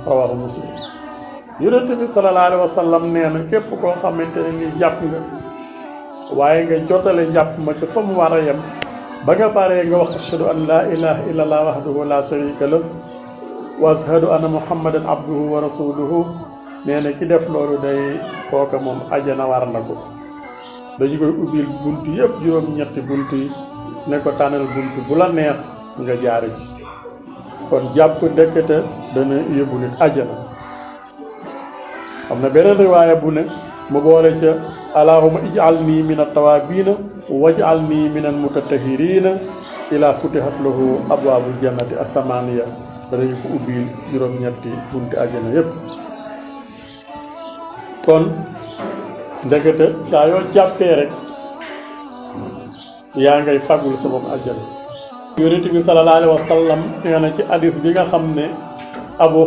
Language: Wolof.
rawahu muslim. yonent bi sallallahu alayhi wa sallam nee na képp koo xamante ne ni jàpp nga waaye nga jotale njàpp ma ca fa mu war a yem ba nga paree nga wax ashhadu an laa ilaha illallah wahdahu la sharika lah wa ashhadu anna muhammadan abduhu wa rasuluhu nee na ki def loolu day kooka moom ajjana war na ko. dañu koy ubbil bunt yëpp juróom-ñetti bunt yi ne ko tànnal bunt bu la neex nga jaare ci. kon jàpp ndekete dana yóbbu nit ajjana. am na beneen riwaaya bu ne mu boole ca allahumma ij'alni min at-tawaabiina waj'alni min al-mutatahhiriina ila futihat lahu abwaabul jannati as-samaaniya. danañu ko ubbil juróom-ñetti bunti ajjana yépp. kon ndekete saa yoo jàppee rek yaa ngay fagul sa bopp ajjana. yonent bi sallallahu alayhi wa sallam nee na ci hadis bi nga xam ne Abu